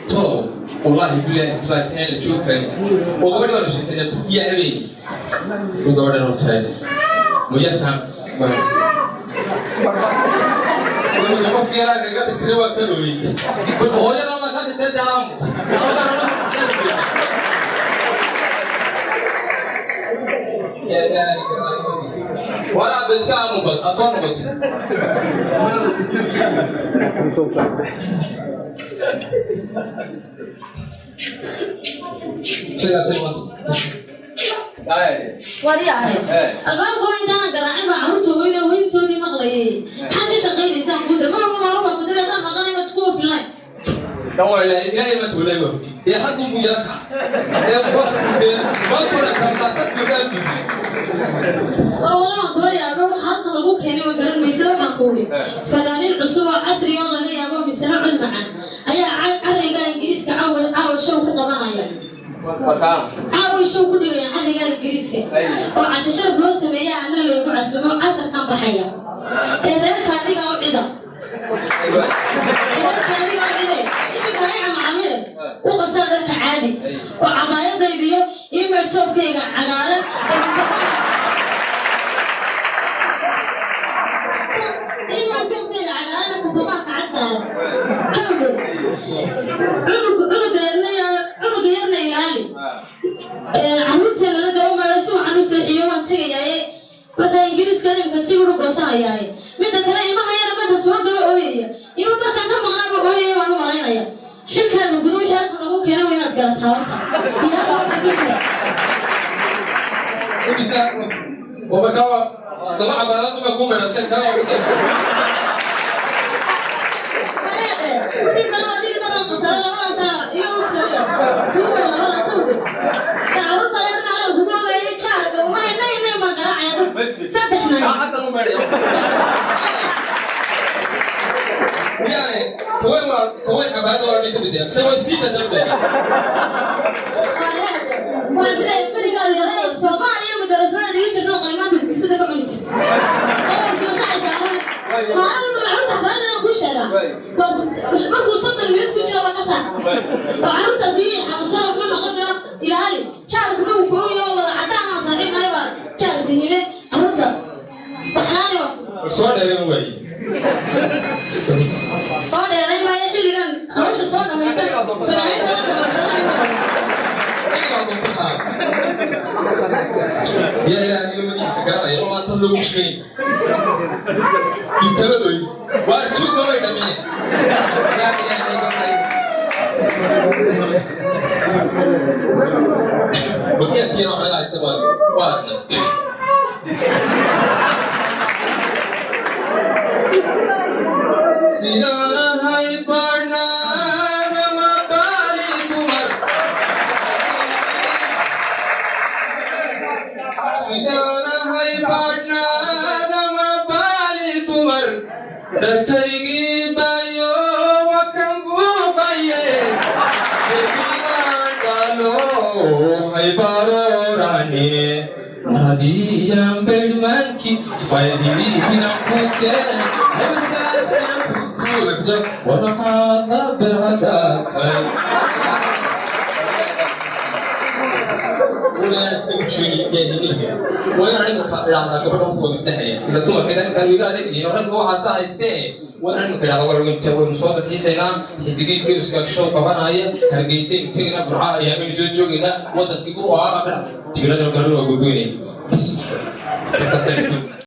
To wallahi billahi taan la joog karin oo gabadhi baanu sheegsanay iyo habeen oo gabadhan hortaay muyarkan qofki yaraa naga tagtay waa ka ooyey. Hooyada ma ka tagtay daamu. Walaa bilsaamu bal asoo noqotay. Soo saartay. Sheegaasi maanta. Waryahay, albaabka waa intaana garaacin baa carruurta weyne weyntoodii maqlayay. Maxaad ka shaqaynaysaan guuda mar walba maalin baa kudira haddaan maqanay maad iskuba filnayn. Ilaahay ma tuulay waa ee hadduu mu yara kaca ee maantuna kamsaasad gabdhaha buuxay. War walahan kula yaabo, waxa halkan lagu keenay ma garan maysa. Waxaan ku uri fanaaniin cusub oo casri oo laga yaabo misana cod macaan ayaa carriga Ingiriiska caawa caawa show ku qabanaya, caawa show ku dhigaya carriga Ingiriiska oo casho sharaf loo sameeya, ana loogu casumo casarkan baxaya. Ee reerka adiga u cida, reerka adiga u cide. Iminka hay macaamile u qasaa dharka caadi oo cabaayadayda iyo email toobkayga cagaaran ee email toobkayga cagaarana katabaanka cad saaran. Kawdho cunuga yarna, cunuga yarna ilaali, carruurteennana daba meelo si wacan u seexiyo. Waan tegayaaye marka Ingiriiska imka si uru goosanayaaye. Midda kale, ilmaha yara marka soo galo ooyaya, ilmo markaan ka maqnaaba ooyaya waan u malaynaya. Xilkaaga gudo, wixii halkan lagu keenay waa inaad garataa horta iyo halka waxaa ka jira. Imisa oo markaa laba cabaalaad uma ku madhabsan kala ugu dar. Wareere wixii kale adiga daran qasara labadaasaa iyo uskaga kuuba labada kawdhe carruurta yarna anaga kugu ogaayay jaarka uma inay inay baan garaacaya saddex nay. Yani haween waa haween, cabaayada waa ka mid yahay se waa sidiida dambe. Waxaan isleeyahay berigaad yaray Soomaaliya madarasada dhigi jirta, qaymaanta sida ka cuni jirta oo ismasaxaysaa maalin walba. Carruurta xafladana kuu sheegaa, markuu 30 minut ku jira waa ka saar oo carruurtaas ii xanuunsana wuxuu noqon karaa. Ilaali jaarkuna uu kuuyo wada cadaan aan saaxiib nahay baa jaar tihine carruurta baxnaani waa. Soo dheereen waaye. Soo dheerayn maayo, xilligan hawsha soo dhamaysan fanaaniinta la tabashada. Yaa Ilaahay magaciisa garanaya oo aan tan loogu sheegin dirtabadoy waa sug mamay dhamine. Yaa Ilaahay garanaya wakiilkiina wax laga haysta waa aragnay. Sidaan ahay barnaadama baali dumar, sidaan ahay badhnaadama baali dumar, dharkaygii baayo wakan buuqaye bebigaan dhalo haybaroorane hadiyan bedhmanki faydiihinan ku keenay hawsaasnan ku buuxdo wamaxaada berhadaatay. Waa inaan imika idhaahdaa gabadha horta waa maslaxaya ila dumarka imika iga adeeg iyo ragga waxaasa haystee. Waa inaan imika idhahdaa waynu soo dalxiisaynaa, xidigay geeska show qabanaya Hargeysaynu tegaynaa, Burca ayaamanu soo joogaynaa, wadankii ku ahaa kana tigradana garan waa gogoynaya. Bis intaasaan isku